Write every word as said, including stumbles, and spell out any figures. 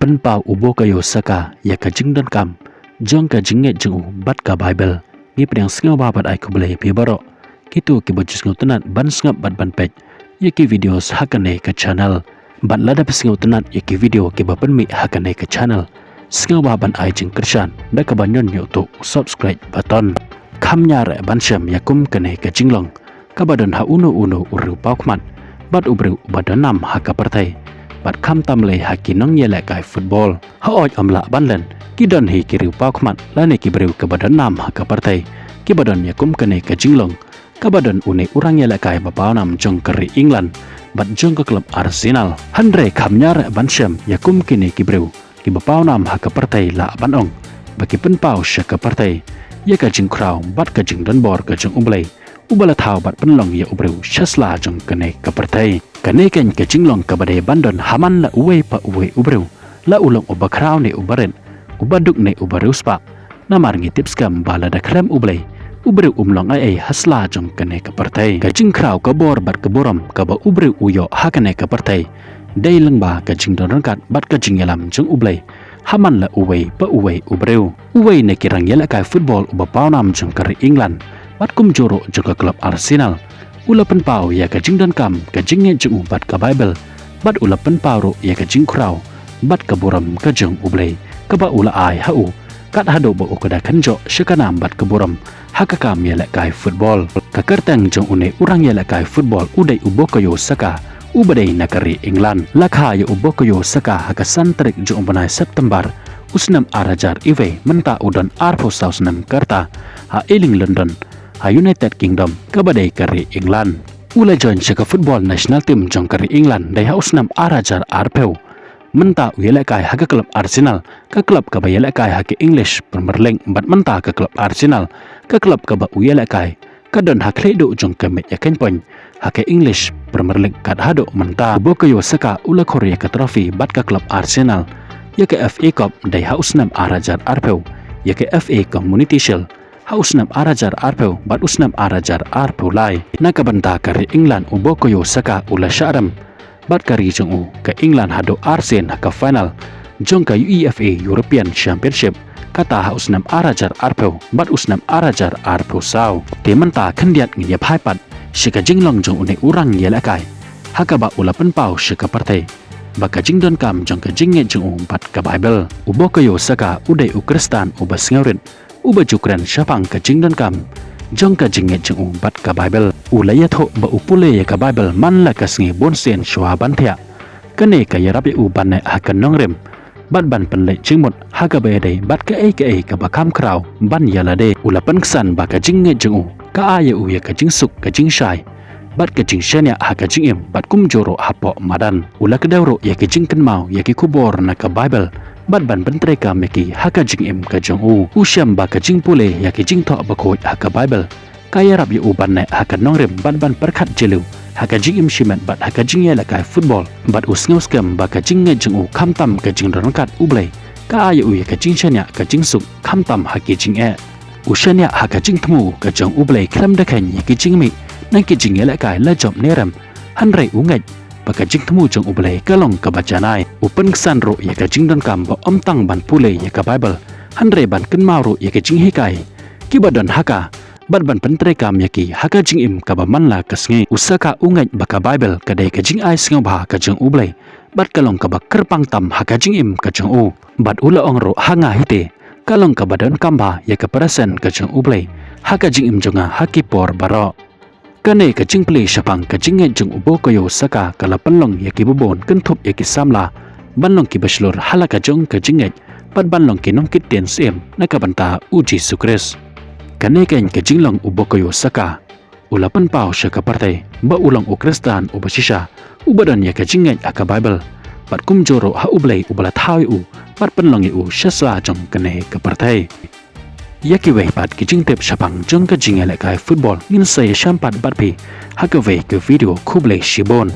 pynpaw u Bukayo Saka ïa ka jingdonkam jong ka jingngeit jong u bad ka Baibl. Ngi pdiang sngewbha bad ai khublei ïa phi baroh kito kiba ju sngewtynnat ban sngap bad ban peit ïa ki videos ha kane ka channel. Bad lada phi sngewtynnat ïa ki video kiba pynmih ha kane ka channel, sngewbha ban ai jingkyrshan da kaba ñion ñion ïa uto u subscribe button. Kham ñiar eh ban shem ïa kum kane ka jinglong kaba don ha uno uno u riewpawkhmat bad u briew uba don nam ha ka pyrthei, bad khamtam lei ha ki nongïalehkai football. Hooid, ym lah ban len, ki don hi ki riewpawkhmat lane ki briew kiba don nam ha ka pyrthei kiba don ïa kum kane ka jinglong kaba don une u rangïalehkai ba pawnam jong ka ri England bad jong ka klub Arsenal. Hynrei kham ñiar eh ban shem ïa kum kine ki briew kiba pawnam ha ka pyrthei lah ban ong ba ki pynpaw sha ka pyrthei ïa ka jingkhraw bad ka jingdonbor ka jong U Blei uba la thaw bad pynlong ïa u briew sha sla jong kane ka pyrthei. Kane keiñ ka jinglong kaba dei ban don ha man la uwei pa uwei u briew, la u long uba khraw ne uba rit, uba duk ne uba riewspah. Namar ngi tip skhem ba lada khlem U Blei, u briew um long ei ei ha sla jong kane ka pyrthei. Ka jingkhraw, ka bor bad ka burom kaba u briew u ïoh ha kane ka pyrthei dei lyngba ka jingdon ryngkat bad ka jingïalam jong U Blei ha man la uwei pa uwei u briew. Uwei na ki rangïalehkai football uba pawnam jong ka ri England bad kumjuh ruh jong ka klub Arsenal u la pynpaw ïa ka jingdonkam, ka jingngeit jong u bad ka Baibl, bad u la pynpaw ruh ïa ka jingkhraw bad ka burom ka jong U Blei kaba u la ai ha u, kat haduh ba u ka da kynjoh sha ka nam bad ka burom ha ka kam ïalehkai football. Ka kyrteng jong une u rangïalehkai football u dei u Bukayo Saka, uba dei na ka ri England. La kha ïa u Bukayo Saka ha ka san tarik jong u bnai September u snem ar hajar iwei, mynta u don arphew saw snem ka rta, ha Ealing, London, ha United Kingdom kaba dei ka ri England. U la join sha ka football national team jong ka ri England dei ha u snem ar hajar arphew. Mynta u ïalehkai ha ka klub Arsenal, ka klub kaba ïalehkai ha ka English Premier League, bad mynta ka klub Arsenal, ka klub kaba u ïalehkai, ka don ha khlieh duh jong ka miej ïakynpoiñ ha ka English Premier League kat haduh mynta. U Bukayo Saka u la khur ïa ka trophy bad ka klub Arsenal ïa ka F A Cup dei ha u snem ar hajar arphew, ïa ka F A Community Shield ha u snem ar hajar arphew bad u snem ar hajar arphew lai. Na ka bynta ka ri England, u Bukayo Saka u la shah rem bad ka ri jong u, ka England, haduh ar sien ha ka final jong ka UEFA European Championship, kata ha u snem ar hajar arphew bad u snem ar hajar arphew saw. Te mynta khyndiat ngin ïa phai pat sha ka jinglong jong une u rangïalehkai ha kaba u la pynpaw sha ka pyrthei ba ka jingdonkam jong ka jingngeit jong u bad ka Baibl. U Bukayo Saka u dei u Khristan uba sngewrit, uba ju kren shaphang ka jingdonkam jong ka jingngeit jong u bad ka Baibl. U la ïathuh ba u pule ïa ka Baibl man la ka sngi bun sien shuwa ban thiah. Kane ka ïarap ïa u ban neh ha ka nongrim bad ban pynleit jingmut ha kaba ïadei bad kaei kaei kaba kham khraw ban ïa lade. U la pynksan ba ka jingngeit jong u ka ai ïa u ïa ka jingsuk, ka jingshai bad ka jingshaniah ha ka jingim bad kumjuh ruh hapoh madan. U la kdew ruh ïa ki jingkynmaw ïa ki khubor na ka Baibl bad ban pyntreikam ïa ki ha ka jingim ka jong u. U shem ba ka jingpule ïa ki jingthoh bakhuid ha ka Baibl ka ïarap ïa u ban neh ha ka nongrim bad ban pyrkhat jylliew ha ka jingim shimet bad ha ka jingïalehkai football. Bad u sngewskhem ba ka jingngeit jong u, khamtam ka jingdon ryngkat U Blei, ka ai ïa u ïa ka jingshaniah, ka jingsuk, khamtam ha ki jingeh. U shaniah ha ka jingthmu ka jong U Blei khlem da kheiñ ïa ki jingmih na ki jingïalehkai la jop ne rem, hynrei u ngeit ba ka jingthmu jong U Blei ka long kaba janai. U pynksan ruh ïa ka jingdonkam ba ym tang ban pule ïa ka Baibl, hynrei ban kynmaw ruh ïa ka jinghikai kiba don ha ka bad ban pyntreikam ïa ki ha ka jingim kaba man la ka sngi. U Saka u ngeit ba ka Baibl ka dei ka jingai sngewbha ka jong U Blei bad ka long kaba kyrpang tam ha ka jingim ka jong u. Bad u la ong ruh, ha nga hi te, ka long kaba donkam bha ïa ka presence ka jong U Blei ha ka jingim jong nga ha ki por baroh. Kane ka jingpule shaphang ka jingngeit jong u Bukayo Saka ka la pynlong ïa kiba bun kynthup ïa ki samla ban long kiba shlur ha la ka jong ka jingngeit bad ban long ki nongkit ktien syiem na ka bynta U Jisu Khrist. Kane keiñ ka jinglong u Bukayo Saka, u la pynpaw sha ka pyrthei ba u long u Khristan uba shisha, uba don ïa ka jingngeit ha ka Baibl bad kumjuh ruh ha U Blei uba la thaw ïa u bad pynlong ïa u sha sla jong kane ka pyrthei. Ïa kiwei pat ki jingtip shaphang jong ka jingïalehkai football ngin sa ïashem pat bad phi ha kawei ka video. Khublei shibun.